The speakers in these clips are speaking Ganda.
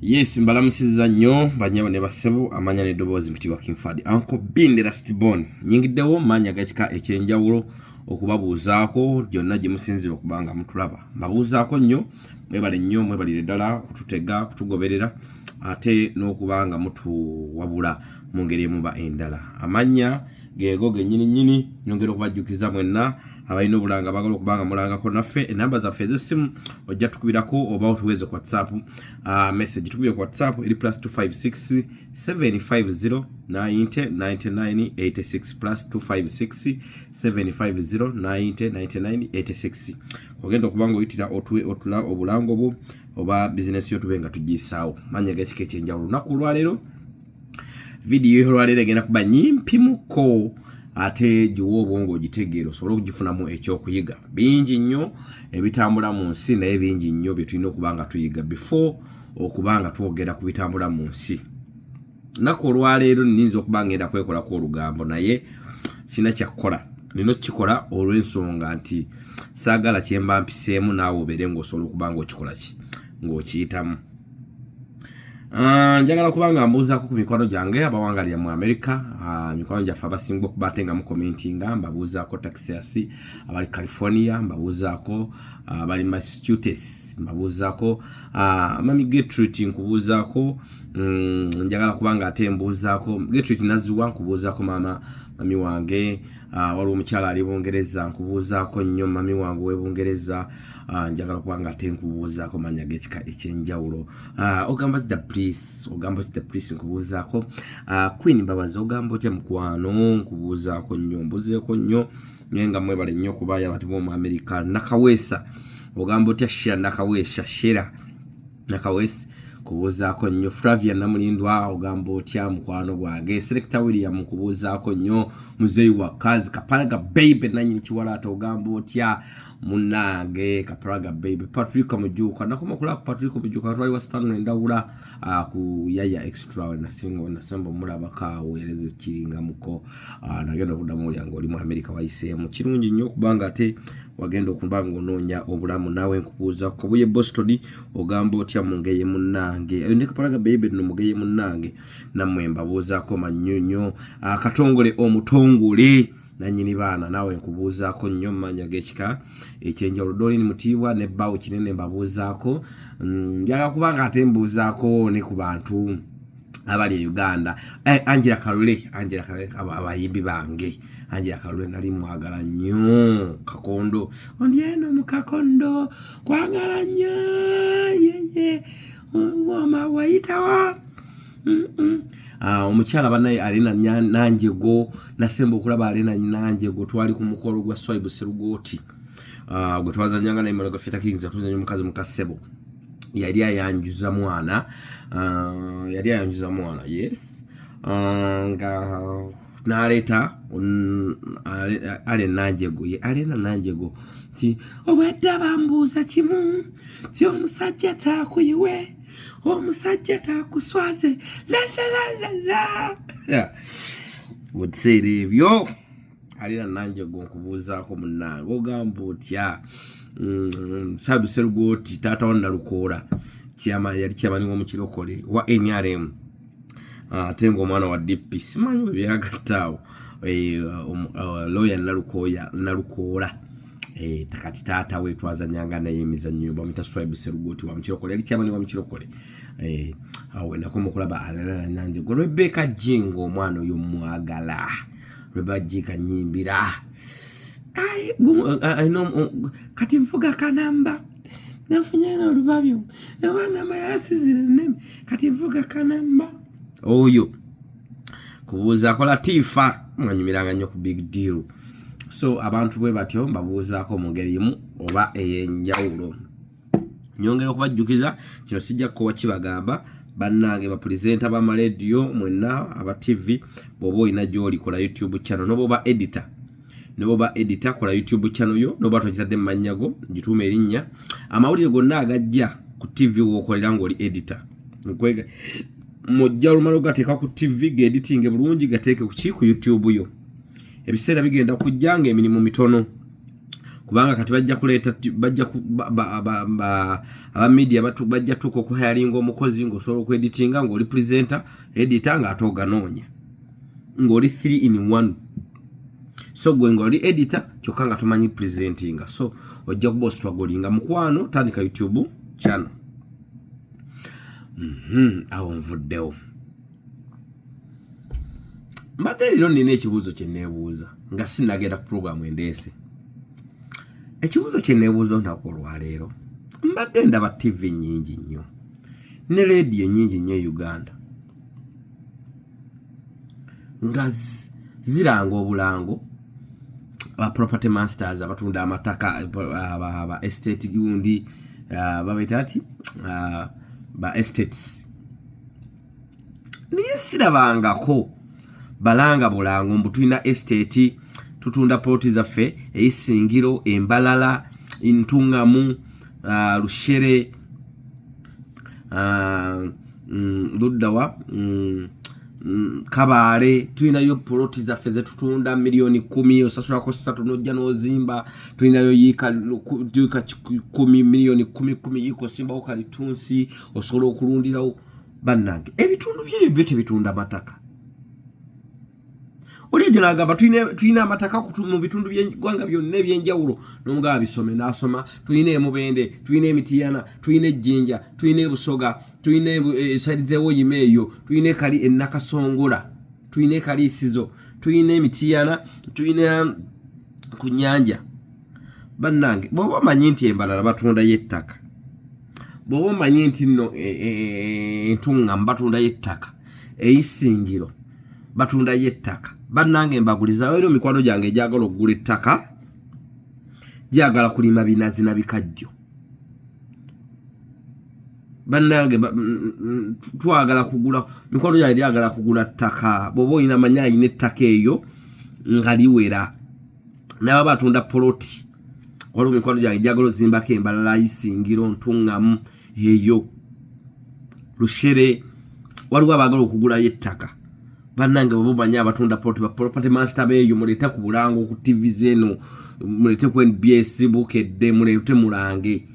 Yes, mbalamusizza nnyo bannyabo ne bassebo, amanya n'eddoboozi mpitibwa King Fahd, Uncle Bean the Last Born. Nyingiddewo maanyi ag'ekika eky'enjawulo okubabuuzaako gyonna gye musinziira okuba nga mutulaba. Mbabuuzaako nnyo, mwebale nnyo, mwebalire ddala kututega, kutugoberera ate n'okuba nga mutuwabula mu ngeri emuba endala. Amannya geego gennyini nnyini. Nyongera okubajjukiza mwenna abalina obulanga abagala okuba nga mulangako naffe, enamba zaffe ez'essimu ojja tukubirako oba otuweeze ku WhatsApp message. Tukubire ku WhatsApp eri +256 750 90 99 86, +256 750 90 99 86. Ogenda okuba nga oyitira otuwe otula obulango bwo oba bizinesi yo tube nga tugiyisaawo. Manya g'ekika ekyenjawulo, olunaku olwaleero vidiyo olwaleero egenda kuba nyimpimuko, ate giwa obwongo ogitegeera osobole okugifunamu ekyokuyiga. Bingi nnyo ebitambula mu nsi, naye bingi nnyo bye tulina okuba nga tuyiga before okuba nga twogera ku bitambula mu nsi. Lunaku olwaleero nnyinza okuba ngenda kwekolako olugambo, naye sina kyakkola, nina okukikola olw'ensonga nti saagala kyemba mpiseemu naawe obeere ng'osobola okuba ng'okikola ki ng'okiyitamu. Njagala kuba nga mbuuzaako ku mikwano gyange abawangalira mu America, mikwano gyaffe abasinga okuba ate nga mukomentinga. Mbabuuzaako Texas, abali California mbabuuzaako, abali Massachusetts mbabuuzaako, mami Gertrude nkubuuzaako. Njagala kuba nga ate mbuuzaako Gertrude Naziwa, nkubuuzaako maama, mami wange. Waliwo omukyala ali Bungereza, nkubuuzaako nnyo mami wange ow'e Bungereza. Njagala kuba nga ate nkubuuzaako manya g'ekika ekyenjawulo. Ogamba ki the police, ogamba ki the police, nkubuuzaako. Queen Mbabazi, ogamba otya mukwano? Nkubuuzaako nnyo, mbuzeeko nnyo, naye nga mwebale nnyo okubaayo abantu b'omu Amerika. Nakaweesa, ogamba otya? Shira Nakaweesa, Shira Nakaweesi, kubuuzaako nnyo. Flavia Namulindwa, ogamba otya mukwano gwange? Selector William, nkubuuzaako nnyo. Muzeeyi wa kazi Kapalaga baby nanyini kiwalaata, ogamba otya munnange Kapalaga baby? Patrick Mujuuka, nakoma okulaba ku Patrick Mujuuka twali wa Stanley Ndawula ku Yaya Extra, nasinga nasemba omulabako awo ereze kiringamuko. Nagenda okuddamu olya nga oli mu America wayiseemu kirungi nnyo okubanga ate wagenda okuba nga onoonya obulamu. Naawe nkubuuza kubuye Boston, ogamba otya mungeye munnange? Ne Kapalaga baby nno mugeye munnange, nammwe mbabuuzaako mannyo nnyo. Katongole omutongole nanyini baana, naawe nkubuuzaako nnyo mumanya g'ekika ekyenjawulo. Dolini Mutiibwa ne bbaawo kinene mbabuuzaako. Njagala kubanga ate mbuuzaako ne ku bantu abali e Uganda. Angela Kalule, Angela Kalule, abayimbi bange. Angela Kalule nali mwagala nnyo. Kakondo ondi eno mu kakondo kwagala nnyo yeye ngoma wayitawo. Omukyala banaye Alena Nanjego, nasemba okulaba Alena Nanjego twali ku mukolo gwa Swaibu Serugooti, gwe twazanyanga naye Mulago Theatre Kings, tuzanya omukazi mukasebo, yali ayanjuza mwana, yali ayanjuza mwana, yes, nga n'aleeta Alena Nanjego, ye Alena Nanjego nti obwedda bambuuza kimu ti omusajja taakuyiwe, omusajja taakuswaze lalalala. Mu biseera ebyo Alina Nanjego nkubuuzaako munnange, ogamba otya? Sabiserugooti taata wa Nalukoola yali kyamani w'omukirokole wa NRM, ate ng'omwana wa DP, simanyi bwe byagatta awo. Lawyer Nalukooya, Nalukoola, kati taata we twazanyanga naye emizannyo, bamuyita Swaibu Serugooti wa mukirokole, yali kyamani wa mukirokole. Awo wenakoma okulaba Alana Nanjego. Rebecca Jingo, omwana oyo mwagala, Rebecca Jingo nyimbira kati nfuga kanamba, nafunye olubabyo oba yasizire enneme, kati nfuga kanamba oyo. Kubuuzaako Latifa, mwanyumiranga nnyo ku Big Deal. So abantu bwe batyo mbabuuzaako mu ngeri emu oba ey'enjawulo. Nyongera okubajjukiza kino, sijja kukowa kibagamba bannange bapulezenta b'amarediyo mwenna aba TV, bw'oba olina gy'oli kola YouTube channel, noba oba editor, noba editor kola YouTube channel yo, noba togitadde mu mannya go gituuma erinnya. Amawulire gonna agajja ku TV w'okolera ng'oli editor, nkwega mujja olumala ogateeka ku TV, geeditinge bulungi, gateeke kuki ku YouTube yo. Ebiseera bigenda kujja ng'emirimu mitono. Kubanga kati bajja kuleeta, bajja aba media bajja tuuka okuhayalinga omukozi ng'osobola okweditinga ng'oli presenter, editor, ng'ate oganoonya ng'oli 3 in 1. So gwe ng'oli editor kyokka nga tomanyi presentinga, so ojja kuba ostrugglinga. Mukwano, tandika YouTube channel. Awo nvuddewo. Mbadde leero nina ekibuuzo kye neebuuza nga sinnagenda ku puroguramu endeese. Ekibuuzo kye neebuuza olunaku olwaleero, mbadde ndaba TV nnyingi nnyo ne leediyo nnyingi nnyo e Uganda nga ziranga obulango, aba property masters abatunda amataka, aba estate gundi, babaita ati ba estates, naye sirabangako balanga bulango mbu tulina estate, tutunda poloti zaffe eisingiro, Embalala, Ntungamu, Rushere, luddawa, Kabaale, tulinayo poloti zaffe zetutunda miliyoni 10, osasulako 3 nojja n'ozimba, tulinayo yiika 10, miliyoni 10 10, yiika osimbawo kalitunsi, osobola okulundirawo. Bannange, ebitundu byebyo byo tebitunda mataka. Oli egyo nagamba tulina amataka mu bitundu by'eggwanga byonna ebyenjawulo, n'omugaba bisome n'asoma, tulina emubende, tulina emitiyana, tulina ejjinja, tulina ebusoga, tulina eside z'ewoyima eyo, tulina ekali enakasongola, tulina ekaliisizo, tulina emitiyana, tulina ku nnyanja. Bannange, bw'oba omanyi nti embalala batundayo ettaka, bw'oba omanyi nti nno entuŋŋamu batundayo ettaka, eisingiro batundayo ettaka, bannange mbagulizawo. Era mikwano gyange egyagala okugula ettaka, gyagala kulima binazi na bikajjo, bannange, twagala kugula, mikwano gyange gyagala kugula ttaka. Bw'oba olina manyi alina ettaka eyo nga liwera, naba batunda poloti, waliwo mikwano gyange gyagala ozimbako embalala, isingiro, ntuŋŋamu eyo, Rushere, waliwo abaagala okugulayo ettaka. Bannange, bwe mumanyi abatunda poloti, ba property master beeyo, muleete ku bulango ku TV zeno, muleete ku NBS, Bukedde, muleete mulange.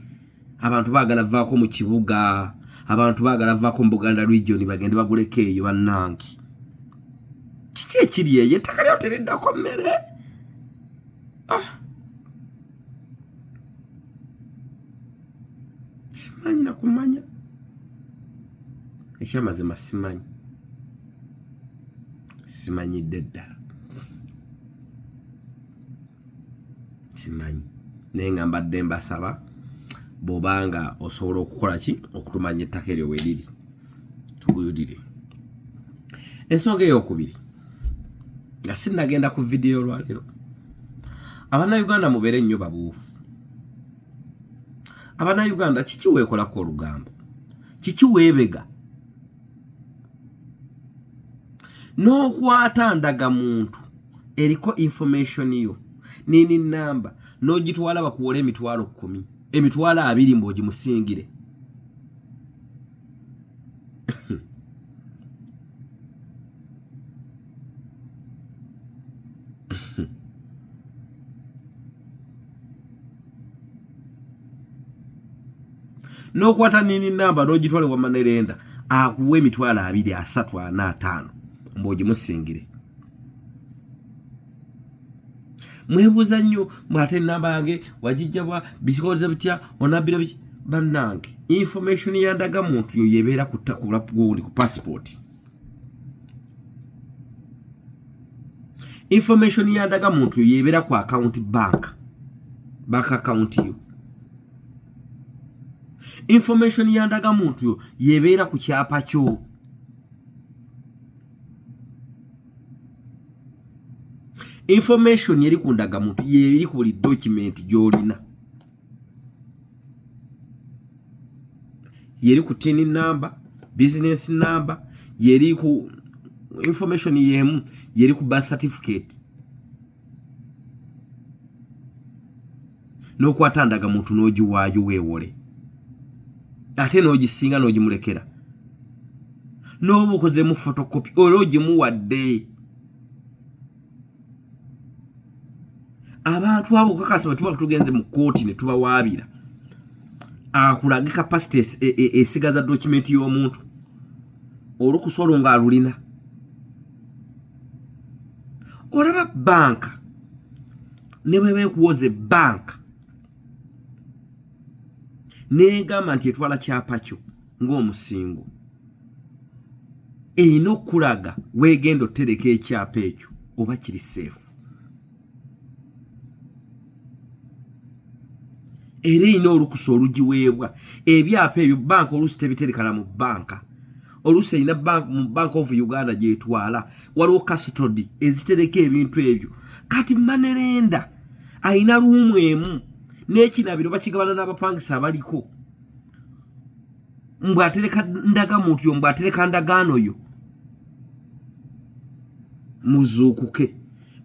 Abantu baagala vaako mu kibuga, abantu baagala vaako mu Buganda region bagende baguleko eyo. Bannange, kiki ekiri eyo? Ettaka lyawo teriddako mmere. Ah. Simanyi nakumanya, ekyamazima simanyi, simanyidde ddala, simanyi. Naye nga mbadde mbasaba, bw'obanga osobola okukola ki, okutumanya ettaka eryo weriri, tuguyulire. Ensonga eyokubiri, nga sinnagenda ku vidiyo olwaleero, Abannayuganda mubeere nnyo babuufu. Abannayuganda, kiki weekolako olugambo? Kiki weebega n'okwata ndagamuntu eriko information yo, NIN number, n'ogitwala bakuwola 100,000, 20,000, mbw'ogimusingire? N'okwata NIN number n'ogitwala ewa money lender akuwa 20,000, 30,000, 40,000, 50,000, mbw'ogimusingire. Mwebuuza nnyo mwate enamba yange wagijjabwa, bikoleza bitya, onabbira biki? Bannange, information ya ndagamuntu yo yebeera gundi ku passport. Information ya ndagamuntu yo yebeera ku account, bank account yo. Information ya ndagamuntu yo yebeera ku kyapa kyo. Information eri ku ndagamuntu yeri ku buli document gy'olina, yeri ku TIN number, business number, yeri ku information yemu yeri ku birth certificate. N'okwata ndagamuntu n'ogiwaayo weewole, ate n'ogisinga n'ogimulekera, n'oba okozemu photocopy era ogimuwadde. Abantu abo okakasa bwe tuba tugenze mu kkooti ne tubawaabira, akulage kapasite esigaza dokumenti y'omuntu olukusa olwo ng'alulina. Olaba banka ne bweba ekuwoza ebbanka n'egamba nti etwala kyapa kyo ng'omusingo, erina okukulaga weegenda otereka ekyapa ekyo oba kiri seefu. Era erina olukusa olugiweebwa. Ebyapa ebyo banka oluusi tebiterekana mu banka, oluusi erina mu Bank of Uganda gyetwala, waliwo custody ezitereka ebintu ebyo. Kati money lender alina room emu n'ekinabiro bakigabana n'abapangisa abaliko, mbw'atereka ndagamuntu yo, mbw'atereka ndagaano yo. Muzuukuke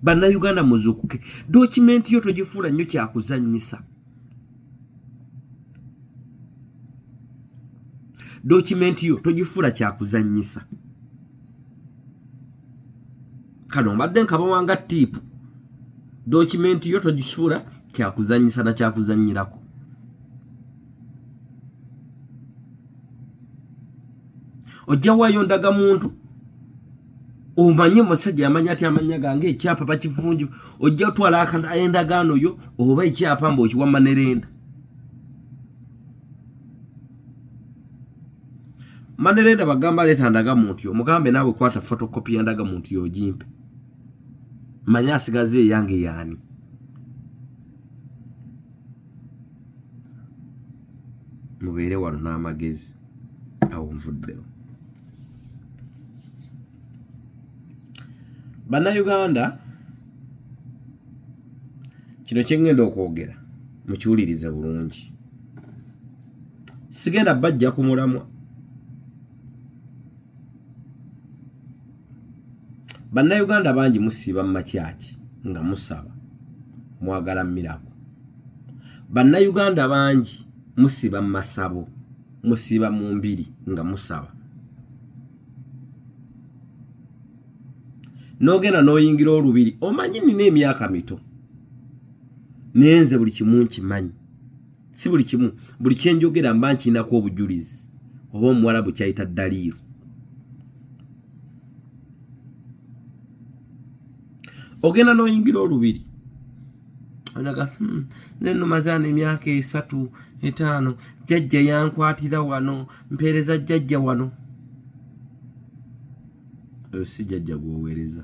Bannayuganda, muzuukuke. Dokumenti yo togifuula nnyo kyakuzannyisa. Dokumenti yo togifuula kyakuzannyisa. Kano mbadde nkabawanga tip. Dokumenti yo togifuula kyakuzannyisa na kyakuzannyirako. Ojja waayo ndagamuntu, omanye omusajja yamanya ati amanya gange, ekyapa bakivunji. Ojja otwala endagaano yo oba ekyapa mbu okiwa money lender. Money lender bagamba leeta ndagamuntu yo, mugambe naawe kwata photocopy ya ndagamuntu yo ogimpe, manye asigaze eyange yaani. Mubeere wano n'amagezi. Awo nvuddewo. Bannayuganda, kino kyeŋŋenda okwogera mukiwulirize bulungi. Sigenda bajja ku mulamwa. Bannayuganda bangi musiiba mu makyaki nga musaba, mwagala miracle. Bannayuganda bangi musiba mu masabo, musiiba mu mbiri nga musaba. N'ogenda n'oyingira olubiri, omanyi nina emyaka mito naye nze buli kimu nkimanyi. Si buli kimu, buli kyenjogera mba nkirinako obujulizi, oba omuwalabu kyayita daliiru. Ogenda n'oyingira olubiri onaga, nze nno mazaana emyaka 3 5, jjajja yankwatira wano, mpeereza jjajja wano. Oyo si jjajja gw'oweereza.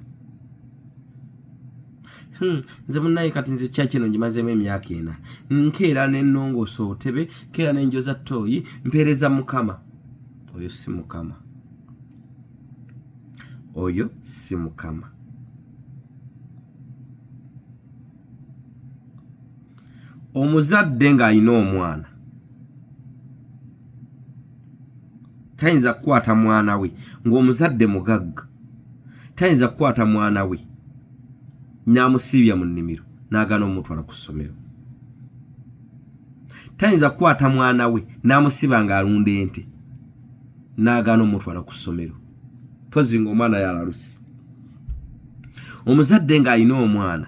Nze munnaye kati nze kyaki eno ngimazeemu emyaka 4, nkeera nennongoosa obutebe, nkeera nenjoza ttooyi, mpeereza Mukama. Oyo si Mukama, oyo si Mukama. Omuzadde ng'alina omwana tayinza kukwata mwana we, ng'omuzadde mugagga tayinza kukwata mwana we n'amusiibya mu nnimiro n'agaana omutwala ku ssomero. Tayinza kukwata mwana we n'amusiba ng'alunda ente n'agaana omutwala ku ssomero, pozi ng'omwana yalalusi. Omuzadde ng'alina omwana,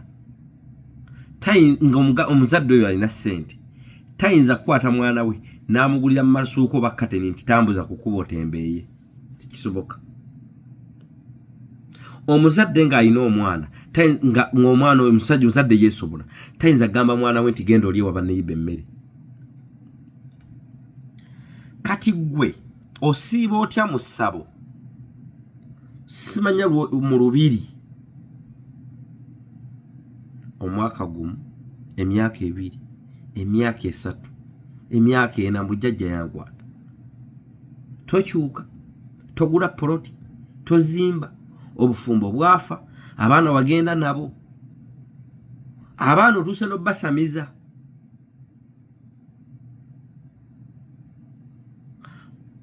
omuzadde oyo alina ssente tayinza kukwata mwana we n'amugulira mu masuuka oba kateni nti tambuza ku kkubo otembeeye, tekisoboka. Omuzadde ng'alina omwana, ng'omwana oyo omusajja omuzadde yeesobola, tayinza kugamba mwana we nti genda olye wa banneyiba emmere. Kati ggwe osiiba otya mu ssabo, simanya mu lubiri, omwaka 1, emyaka 2, emyaka 3, emyaka 4, mbu jjajja yankwata. Tokyuka, togula poloti, tozimba, obufumbo bwafa, abaana wagenda nabo, abaana otuuse n'obbasamiza.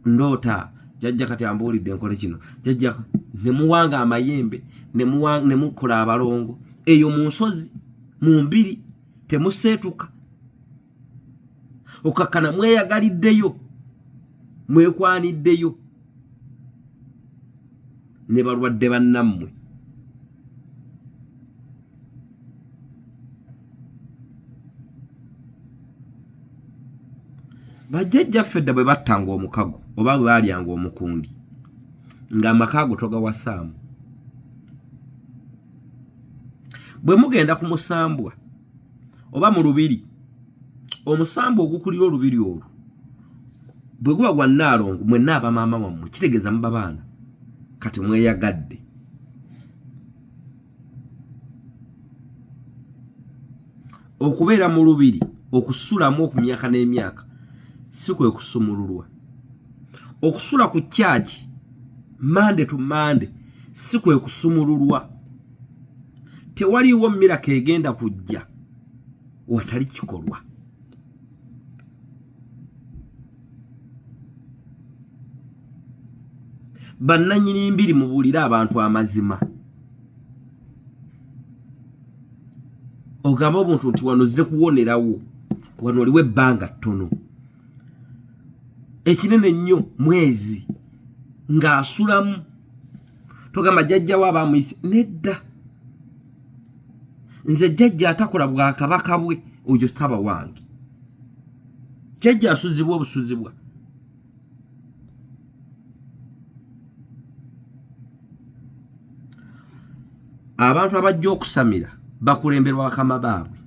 Ndoota jjajja kati ambuulidde nkole kino, jjajja ne muwanga amayembe, ne mukola abalongo eyo mu nsozi mu mbiri, temuseetuka okakkana, mweyagaliddeyo, mwekwaniddeyo ne balwadde bannammwe. Bajjajjaffe edda bwe battanga omukago oba bwe baalyanga omukundi, ng'amaka ago togawasaamu. Bwe mugenda ku musambwa oba mu lubiri, omusambwa ogukulira olubiri olwo bwe guba gwa Nnaalongo, mwenna aba maama wammwe, kitegeeza muba baana, kati mweyagadde. Okubeera mu lubiri okusulamu okumyaka n'emyaka si kwe kusumululwa. Okusula ku kyaki mande tu mande si kwe kusumululwa. Tewaliiwo miraka egenda kujja watali kikolwa. Bannannyini mbiri mubuulire abantu amazima. Ogamba obuntu nti wano ozze kuwonerawo, wano oliwo ebbanga ttono, ekinene ennyo mwezi ng'asulamu. Togamba jjajjawo aba amuyise, nedda. Nze jjajja atakola bwakabaka bwe oyo taba wange. Jjajja asuzibwa obusuzibwa. Abantu abajja okusamira bakulemberwa bakama baabwe.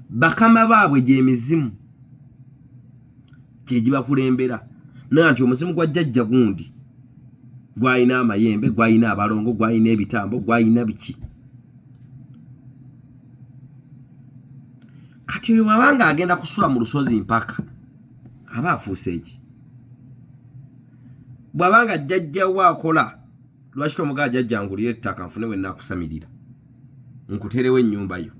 Bakama baabwe gy'emizimu gyegibakulembera. Naye nti omuzimu gwa jjajja gundi gwalina amayembe, gwalina abalongo, gwalina ebitambo, gwalina biki. Kati oyo bw'aba ng'agenda kusula mu lusozi mpaka aba afuuse eki? Bw'aba nga jjajja we akola, lwaki tomugaa jjajja ngulira ettaka nfune we nnaakusamirira nkuteerewo ennyumba yo?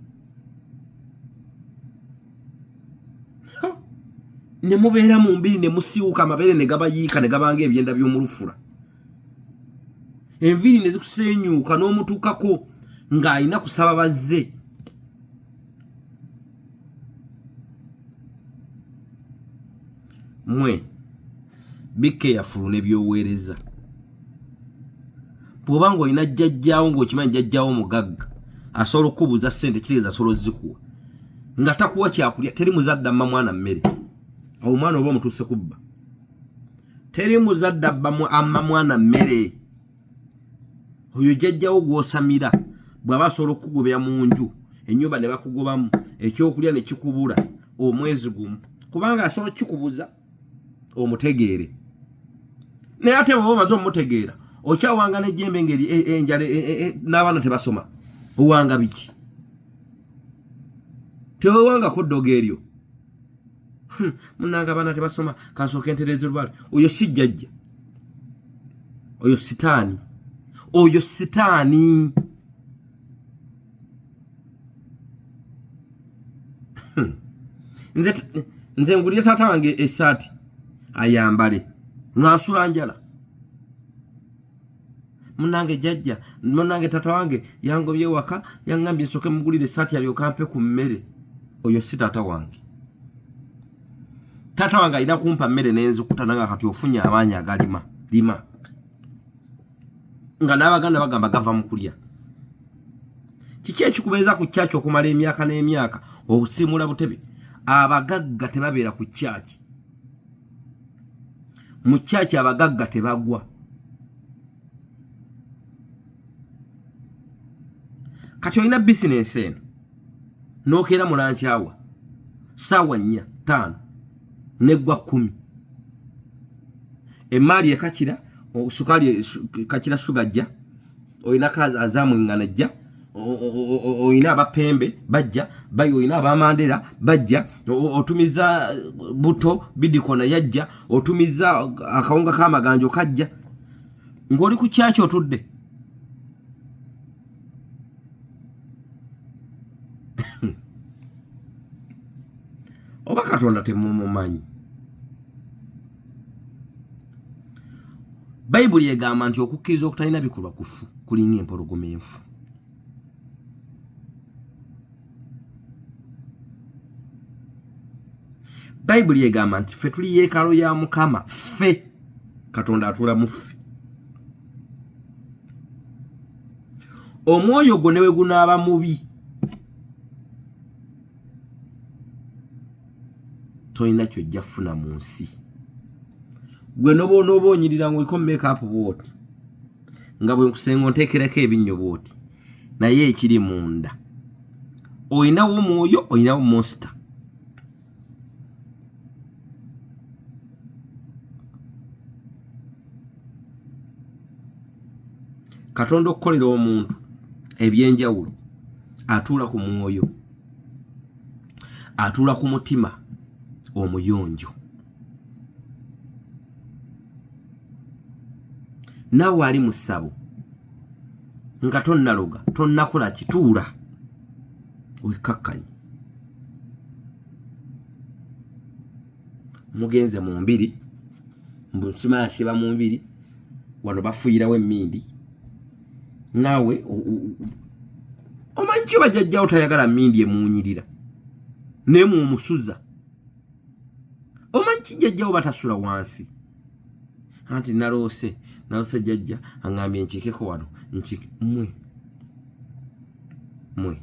Ne mubeera mu mbiri ne musiiwuka amabeere ne gabayiika ne gabanga ebyenda by'omulufula, enviiri ne zikusenyuuka n'omutuukako ng'alina kusaba bazze. Mwe be careful ne by'oweereza. Bw'oba ng'olina jjajjaawo ng'okimanyi jjajjaawo mugagga asobola okukubuuza ssente, kitegeeza asobola ozikuwa nga takuwa kyakulya. Teri muzadde amma mwana mmere, awo omwana oba omutuuse kubba. Teri muzadde amma mwana mmere. Oyo jjajjawo gw'osamira bw'aba asobola okukugobera mu nju, ennyumba ne bakugobamu, ekyokulya ne kikubula omwezi gumu, kubanga asobola okukikubuza omutegeere. Naye ate bw'oba omaze omutegeera, okyawanga n'ejjembe ng'eri enjala n'abaana tebasoma, owanga biki? Tewewangako ddogo eryo. Munnange abaana tebasoma, kansooke ntereeze lubaale. Oyo si jjajja, oyo sitaani, oyo sitaani. Nze ngulire taata wange essaati ayambale nga nsula njala. Munange jjajja, munange taata wange yangobye ewaka, yaŋŋambye nsooke mugulire essaati alyoke ampe ku mmere. Oyo si taata wange. Taata wange alina kumpa mmere n'enzikuta, nange kati ofunye amaanyi agalima lima, nga n'Abaganda bagamba gava mu kulya. Kiki ekikubeeza ku kyaki okumala emyaka n'emyaka okusiimula butebe? Abagagga tebabeera ku kyaki. Mu kyaki abagagga tebagwa. Kati olina bizinensi eno n'okeera mulankyawa ssaawa 4 5 neggwa 10, emaali ekakira sukaali kakira shuga jja, olina azaamu engano ejja, olina abapembe bajja bayi, olina abamandera bajja, otumiza buto bidikona yajja, otumiza akawunga k'amaganjo kajja, ng'oli ku kyaki otudde. Oba Katonda temumumanyi. Bayibuli egamba nti okukkiriza okutalina bikolwa kufu, kulinga empologoma enfu. Bayibuli egamba nti ffe tuli yeekalo ya Mukama, ffe Katonda atuula mu ffe. Omwoyo gwo ne bwe gunaaba mubi, Tolina kyojja kufuna mu nsi. Gwe noba onooba onyirira ng'oliko makeup bw'oti, nga bwe nkusenga onteekerako ebinnyo bw'oti, naye ekiri munda olinawo omwoyo, olinawo monster. Katonda okukolera omuntu ebyenjawulo atuula ku mwoyo, atuula ku mutima omuyonjo. Naawe ali mu ssabo nga tonnaloga, tonnakola kituula, wekkakkanye. Mugenze mu mbiri, mbu nsimanyi asiba mu mbiri, wano bafuuyirawo emmindi, naawe omanyi kyo bajjajjawo tayagala mmindi emuwunyirira naye mwomusuza. Omanyi ki jjajjawo batasula wansi? Anti naloose, naloose jjajja aŋŋambye nkiikeko wano, nkiike mwe mwe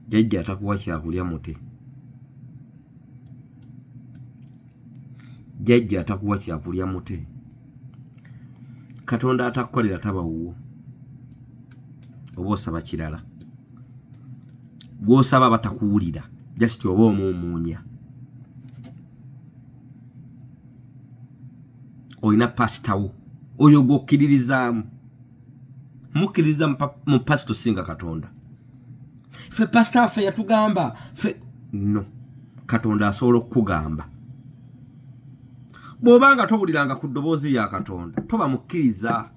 jjajja atakuwa kyakulya mute, jjajja atakuwa kyakulya mute. Katonda atakukolera taba wuwo, oba osaba kirala, gw'osaba batakuwulira, just oba omuumuunya. Olina pasita wo oyo gw'okkiririzaamu, mukkiririza mu pasita osinga Katonda. Ffe pasita waffe yatugamba ffe no, Katonda asobola okukugamba. Bw'oba nga towuliranga ku ddoboozi lya Katonda, toba mukkiriza.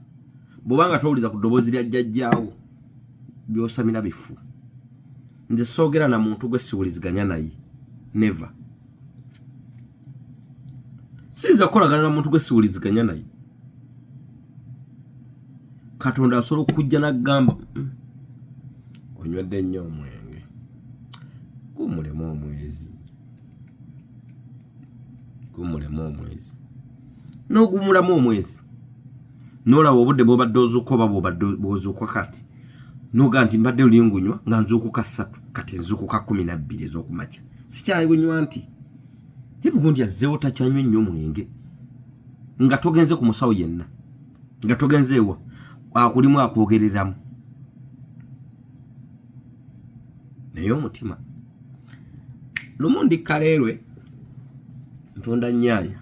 Bw'oba nga towuliza ku ddoboozi lya jjajjaawo, by'osamira bifu. Nze soogera na muntu gwe siwuliziganya naye, never. Siyinza kukolagana na muntu gwe siwuliziganya naye. Katonda asobola okujja n'agamba, onywedde nnyo omwenge, guwummulemu omwezi, guwummulemu omwezi. N'oguwummulamu omwezi, n'olaba obudde bw'obadde ozuukuka oba bw'obadde bw'ozuukuka kati, n'ogaa nti mbadde luli ngunywa nga nzuukuka 3, kati nzuukuka 12 ez'okumakya, sikyaligunywa nti ebugundi azzeewo takyanywa nnyo mwenge. Nga togenze ku musawo yenna, nga togenze ewa akulimu akwogereramu, naye omutima. Lumu ndi Kaleerwe ntunda nnyaanya,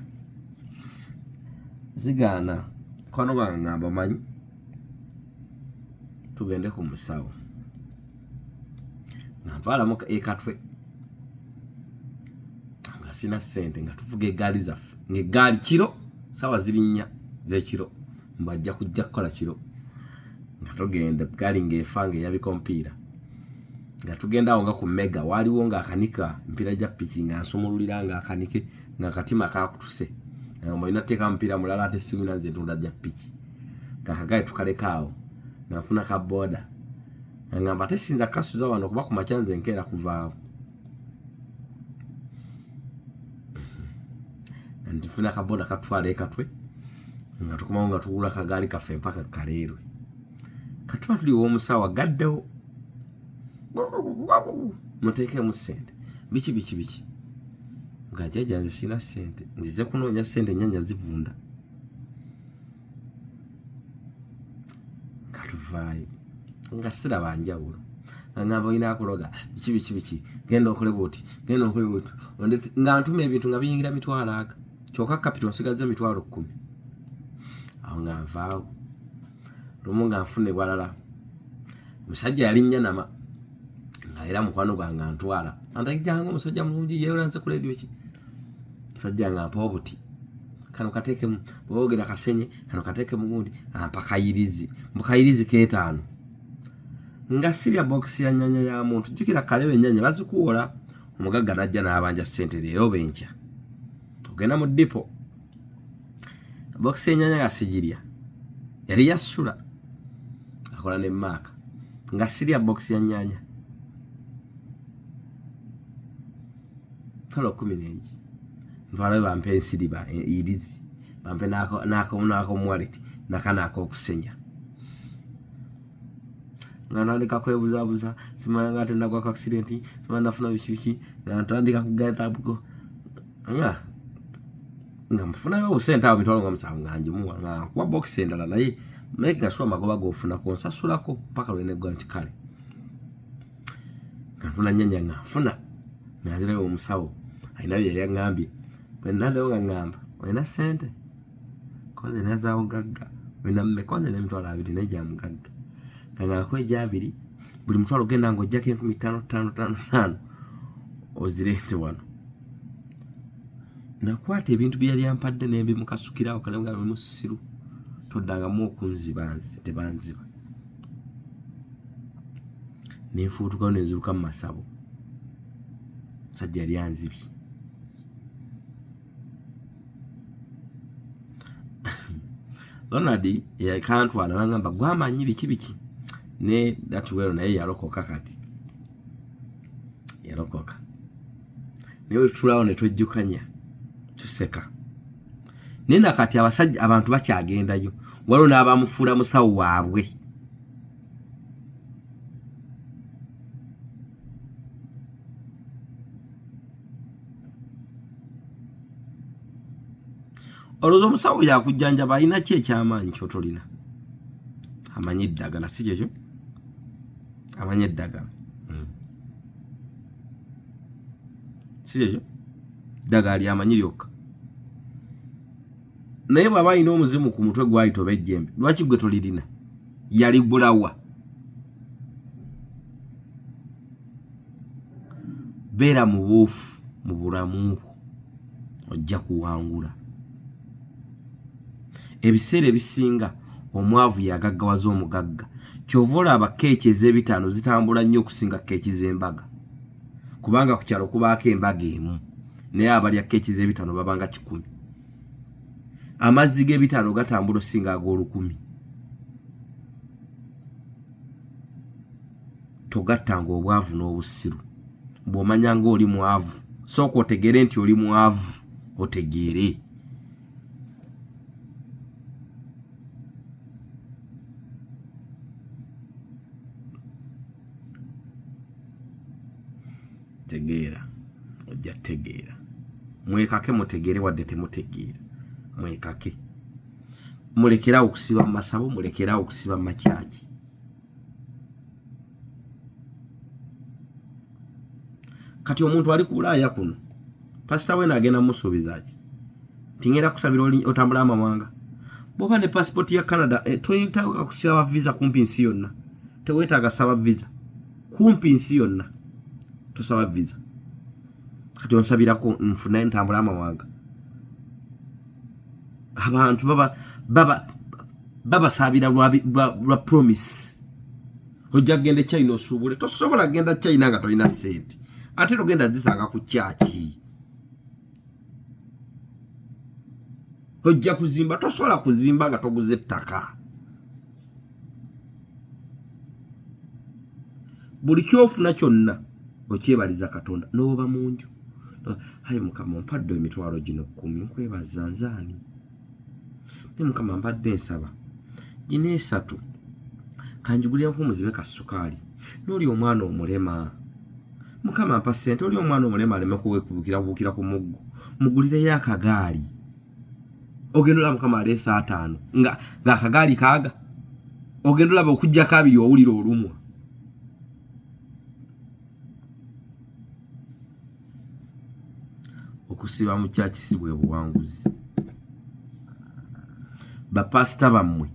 zigaana, mukwano gwange ngamba manyi tugende ku musawo, nga ntwalamu ekatwe nga sina ssente, nga tuvuga eggaali zaffe, ng'eggaali kiro ssaawa ziri 4 z'ekiro, mbu ajja kujja kukola kiro, nga tugenda eggaali ng'efa ng'eyabika omupiira, nga tugenda awo nga ku mega waaliwo ng'akanika emipiira gya piki, nga nsumululira ng'akanike ng'akatima kaakutuse, nga olina tteeka mupiira mulala ate siwina nze ntunda gya piki, ng'akagaali tukaleka awo, nga nfuna ka booda, nga ngamba ate siyinza kukasuza wano kuba ku makya nze nkeera kuvaawo. Ntifuna kaboda katwala ekatwe, nga tukomawo nga tuwula kagaali kaffe mpaka Kaleerwe. Katuba tuli ew'omusawo agaddewo, muteekemu ssente biki biki biki, nga jjajja nze sirina ssente, nzize kunoonya ssente, ennyaanya zivunda. Nga tuvaayo nga siraba njawulo, nga ngamba olina akuloga biki biki biki, genda okole bw'oti, genda okole bw'oti, nga ntuma ebintu nga biyingira mitwalo aga, kyokka kapito nsigazza mitwalo 10. Awo nga nvaawo. Lumu nga nfuna ewalala, omusajja yali Nnyanama, nga era mukwano gwange antwala, antajjanga omusajja mulungi, yeewola nze ku leediyo ki, omusajja nga ampa obuti, kano kateekemu, bw'oyogera kasenye, kano kateekemu gundi, ampa kayirizi, mbu kayirizi k'etaano. Nga sirya bokisi ya nnyaanya ya muntu, jjukira Kaleerwe ennyaanya bazikuwola, omugagga n'ajja n'abanja ssente leero oba enkya. Ogenda mu ddipo, bokisi y'ennyaanya nga sigirya, yali ya Sula, akola ne Maaka, nga sirya bokisi ya nnyaanya. Mitwalo 10 n'egi, ntwalayo bampe ensiriba irizi, bampe n'akomuwaleti, nakano ak'okusenya. Nga ntandika kwebuzabuza, simanya nga tenagwako accident, simanya nafuna biki biki, nga ntandika kugaitabuko nga nga nfunayo obusente awo 700,000 nga ngimuwa, nga nkuwa bokisi endala, naye making sure amagoba gofunako nsasulako paka lwenegwa nti kale nga nfuna nyanya, nga nfuna nga nzirayo omusawo alina bye yali aŋŋambye. Bwe naddayo nga ŋŋamba olina ssente konze naza bugagga, olina mmeka? Konze n'20,000 naye gya mugagga. Nga ngako egyabiri, buli mutwalo genda ng'oggyako 5,000 ttaano ttaano ttaano ozireete wano. Nakwata ebintu bye yali ampadde ne mbimukasukirawo kale nga musiru, toddangamu okunziba nze tebanziba. Ne nfubutukayo ne nziruka mu masabo, musajja yali anzibye. Ronald yakantwala nangamba gwamanyi biki biki ne that well, naye yalokoka, kati yalokoka, naye wetutulawo ne twejjukanya tuseka. Naye nakati abasajja abantu bakyagendayo, waliwo n'abamufuula musawo waabwe. Olowooza omusawo yakujjanjaba alina ki ekyamaanyi kyotolina? Amanyi eddagala, si kyekyo? Amanyi eddagala, Si kyekyo? Ddagala lyamanyi lyokka. Naye bw'aba alina omuzimu ku mutwe gwayita oba ejjembe, lwaki gwe tolirina? Yaligulawa? Beera mubuufu mu bulamu bwo, ojja kuwangula. Ebiseera ebisinga omwavu yagaggawaza omugagga. Kyova olaba keeki ez'ebitaano zitambula nnyo okusinga keeki z'embaga, kubanga ku kyalo kubaako embaga emu, naye abalya keeki z'ebitaano babanga 100. Amazzi g'ebitaano gatambula osinga ag'olukumi. Togattanga obwavu n'obusiru. Bw'omanya ng'oli mwavu, sooka otegeere nti oli mwavu, otegeere. Tegeera, ojja tegeera. Mwekake mutegeere, wadde temutegeera, mwekake. Mulekerawo okusiba mu masabo, mulekerawo okusiba mu makyaki. Kati omuntu ali ku Bulaaya kuno, pasita wena agenda mumusuubiza ki? Nti ngenda kusabira otambula amawanga. Bw'oba ne pasipooti ya Canada, toyetaaga kusaba visa kumpi nsi yonna. Teweetaaga saba visa kumpi nsi yonna, tosaba visa. Kati onsabirako nfune ntambula amawanga. Abantu babasabira lwa promise. Ojja kugenda e China osuubule, tosobola kugenda China nga tolina ssente, ate togenda zisanga ku kyaki. Ojja kuzimba, tosobola kuzimba nga toguze ettaka. Buli kyofuna kyonna okyebaliza Katonda n'oba mu nju. Ayi Mukama, ompadde emitwalo gino 10, nkwebaza nzaani. Naye Mukama, mbadde nsaba gino 3 kanjigulireko omuzibe ka sukaali n'oli omwana omulema. Mukama mpa ssente, oli omwana omulema aleme kuwekubukira ku muggo, mugulireyo akagaali. Ogenda olaba Mukama aleese 5 nga akagaali kaaga, ogenda olaba okuggyako 2 owulira olumwa. Okusiba mu kyaki si bwe buwanguzi. Bapasita bammwe,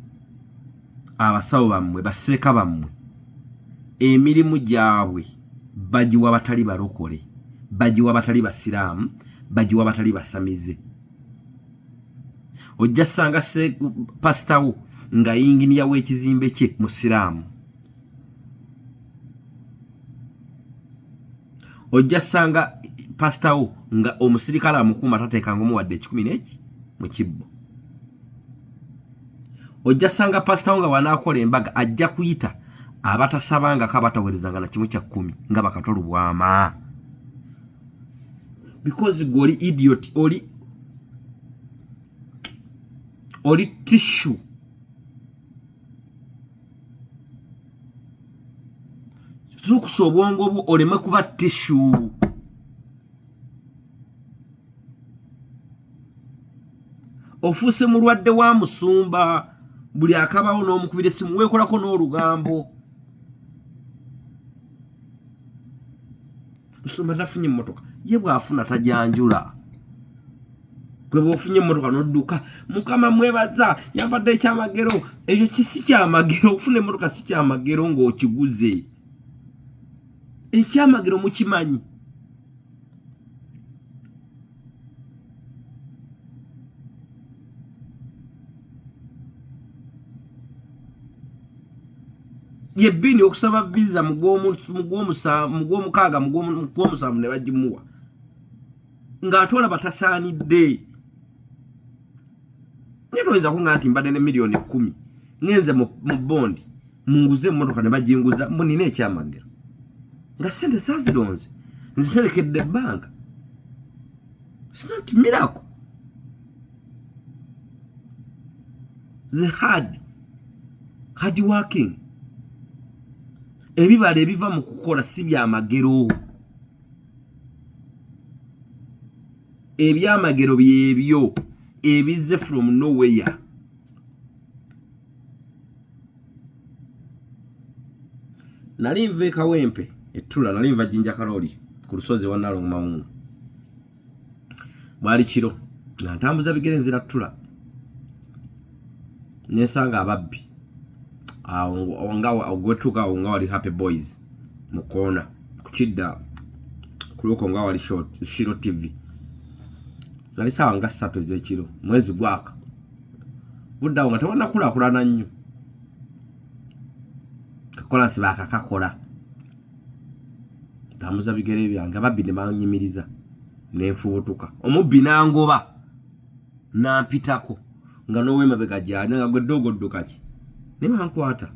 abasawo bammwe, baseeka bammwe, emirimu gyabwe bagiwa batali balokole, bagiwa batali basiraamu, bagiwa batali basamize. Ojja sanga pasita wo nga yinginiya w'ekizimbe kye musiraamu. Ojja sanga pasita wo nga omusirikale amukuuma tateekanga omuwadde 100 n'eki mu kibbo. Ojja sanga pasita wo nga bw'anaakola embaga ajja kuyita abatasabangako, abataweerezanga na kimu kya 10 nga bakatolu bwama. Because gwe oli idiot, oli tissue. Zuukusa obwongo bwo oleme kuba tissue. Ofuuse mulwadde wa musumba, buli akabawo n'omukubira essimu weekolako n'olugambo. Musumba tafunye emmotoka, ye bw'afuna tajanjula. Gwe bw'ofunye emmotoka n'odduka, Mukama mwebaza yampadde ekyamagero. Ekyo si kyamagero, okufuna emmotoka si kyamagero ng'okiguze. Ekyamagero mukimanyi. Ye Bini okusaba visa mu gw'omukaaga, mu gw'omusanvu ne bagimuwa ng'ate olaba tasaanidde. Naye toyinza kuŋŋamba nti mbadde ne 10 miliyoni ŋŋenze mu bondi munguze emmotoka ne baginguza mbu nina ekyamagero, nga ssente saazironze, nziterekedde ebbanga. It's not miracle. The hard working, ebibala ebiva mu kukola si byamagero. Ebyamagero byebyo ebizze from nowhere. Nali nva e Kawempe ettula, nali nva Jjinja Kalooli ku lusozi wa Nalongo Mawungu. Bwali kiro nga ntambuza bigere nzira ttula, nensanga ababbi awo nga ogwetuuka awo nga wali Happy Boys mu koona ku kidda kulwoko nga wali Shiro TV. Zali saawa nga 3 ez'ekiro, mwezi gwaka, budde awo nga tewanakulaakulana nnyo, kakolansi baakakakola. Ntambuza bigere byange, ababbi ne banyimiriza, nenfubutuka, omubbi n'angoba nampitako nga n'owemabega gyali nga gwe ddoogo dduka ki, ne bankwata.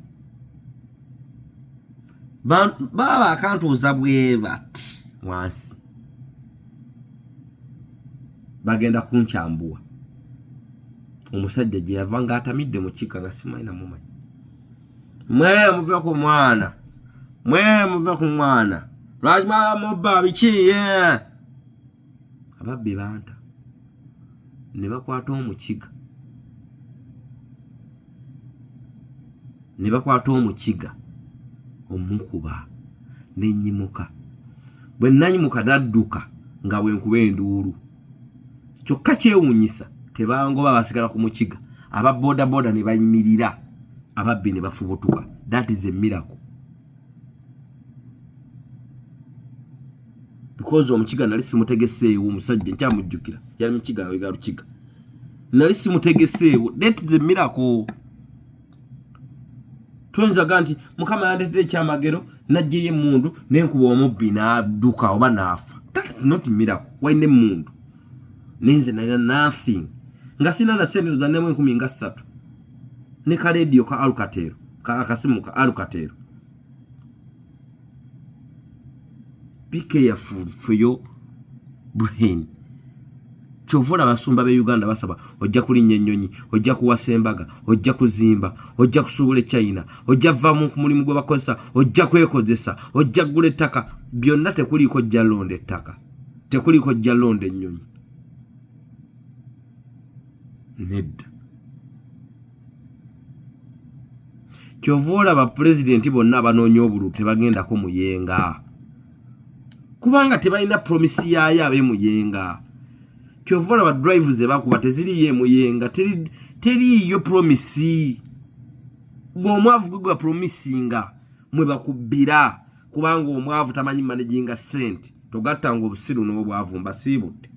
Baaba akantuuza bwe bati wansi, bagenda kunkyambuwa. Omusajja gye yava ng'atamidde mu kika nga simanyi namumanyi. Mwe muve ku mwana, mwe muve ku mwana, lwaki mwamubba biki? Ye ababbi banta ne bakwata omukiga, ne bakwata omukiga omukuba, nenyimuka. Bwe nanyimuka nadduka nga bwe nkuba enduulu. Kyokka kyewuunyisa, tebangoba, basigala ku mukiga. Aba bodaboda ne bayimirira, ababbi ne bafubutuka. That is a miracle, because omukiga nali simutegeseewo. Omusajja nkyamujjukira, yali mukiga wega Lukiga, nali simutegeseewo. That is a miracle. Toyinzaga nti Mukama yandetera ekyamagero, najjeyo emundu nenkuba omubbi n'adduka oba n'afa. That is not miracle. Walina emundu nenze nalina nothing, nga sina na sente zanemu 30,000 ne kalediyo ka Alcatel, akasimu ka Alcatel. Be careful for your brain. Kyova olaba abasumba b'e Uganda basaba, ojja kulinnya ennyonyi, ojja kuwasa embaga, ojja kuzimba, ojja kusuubula e China, ojja vva ku mulimu gwe bakozesa, ojja kwekozesa, ojja kugula ettaka. Byonna tekuliiko ojja londa ettaka, tekuliiko ojja londa ennyonyi, nedda. Kyova olaba pulezidenti bonna abanoonya obululu tebagendako Muyenga, kubanga tebalina promise yaayo ab'emuyenga. Kyova olaba drive ze bakuba teziriyo emuyenga, teriiyo promise. Gwe omwavu gwe gwa promisinga mwe bakubbira, kubanga omwavu tamanyi managinga sente. Togattanga obusiru n'obwavu. Mbasiibudde.